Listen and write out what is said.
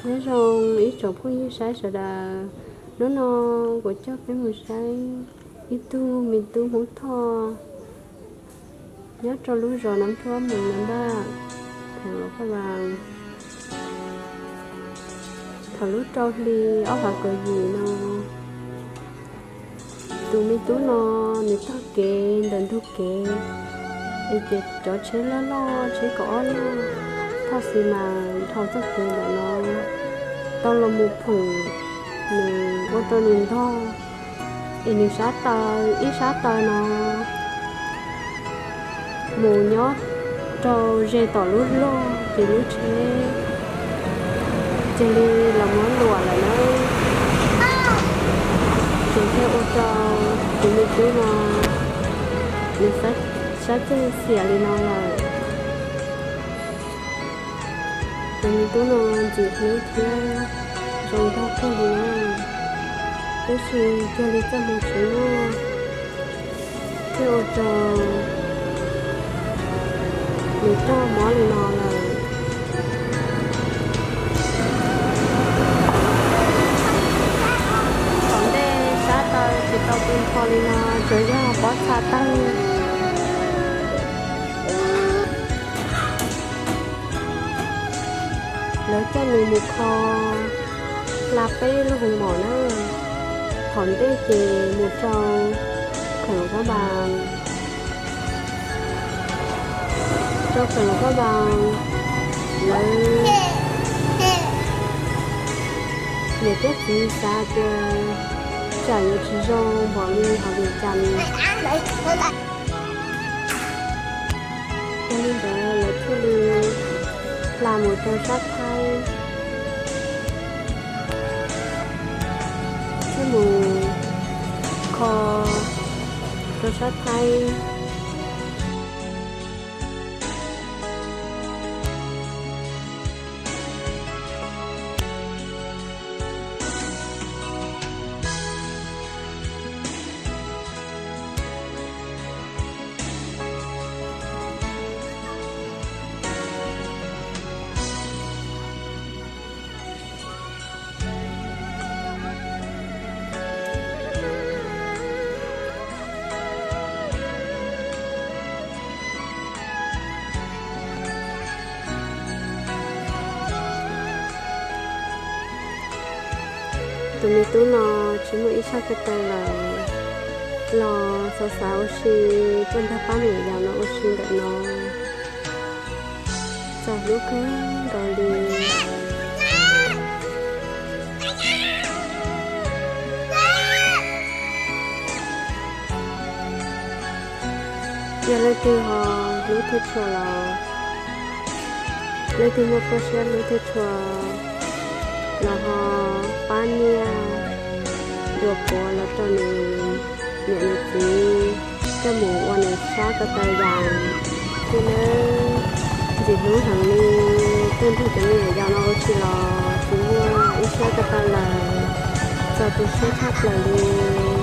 Nyob zoo ib tsoom phooj ywg saib sawv daws, hnub no kuv coj peb mus saib ib tug me tub Hmoob Thoj nyob rau lub zos Nab Nruab Moos na npaj. Thaum lub rau hli ob phav kaum yim no, tus me tub no nws taug kev ntawm ntug kev, es ces cov tsheb loj loj, tsheb kaum ob loj, thoj xis mas dhau txoj kev ntawm no tau los mus phoom nws, ua rau nws ntog, es nws sab taw, ib sab taw no mus nyob rau ze tom lub log, ces lub tsheb cia li los muab luam lawm na. Ces thiaj ua rau tus me tub no nws sab ceg xiam li no lawm. Tus me tub no ntxim hlub thiab zoo nraug kawg li na, tab sis cuag li txoj hmoo tsis muaj, thiaj ua rau nws raug mob li no lawm. Thaum ntej sab taw tsis tau tu nrho li no, tsuas yog pob txha tawg. Lawv coj nws mus kho hla peb lub hoo maum na. Thaum ntej ces mus rau kheem Pab Npas, rau kheem Pab Npas, lawv niam thiab txiv xav tias tsam yuav tsis zoo npaum li hauv Vias Cas, yog li ntawd lawv thiaj li hla mus rau sab Thaib, thiaj mus kho rau sab Thaib. Tus me tub no tsis muaj ib sab ko taw lawm, los xav xav ua si, tuaj nrog pab niam yau no ua si ntawm no, txaus hlub kawg nkaus li. Yog leej twg ho hlub Thaj Tshua los, leej twg muaj koj siab hlub Thaj Tshua los ho pab niaj dua puav los rau nws niam nws txiv, coj mus ua nws sab ko taw yas. Thiab nawb, ntxim hlub heev li, tuaj nrog cov me nyuam yaus no ua si los tsis muaj ib sab ko taw lawm, txaus tu siab tshaj plaws li.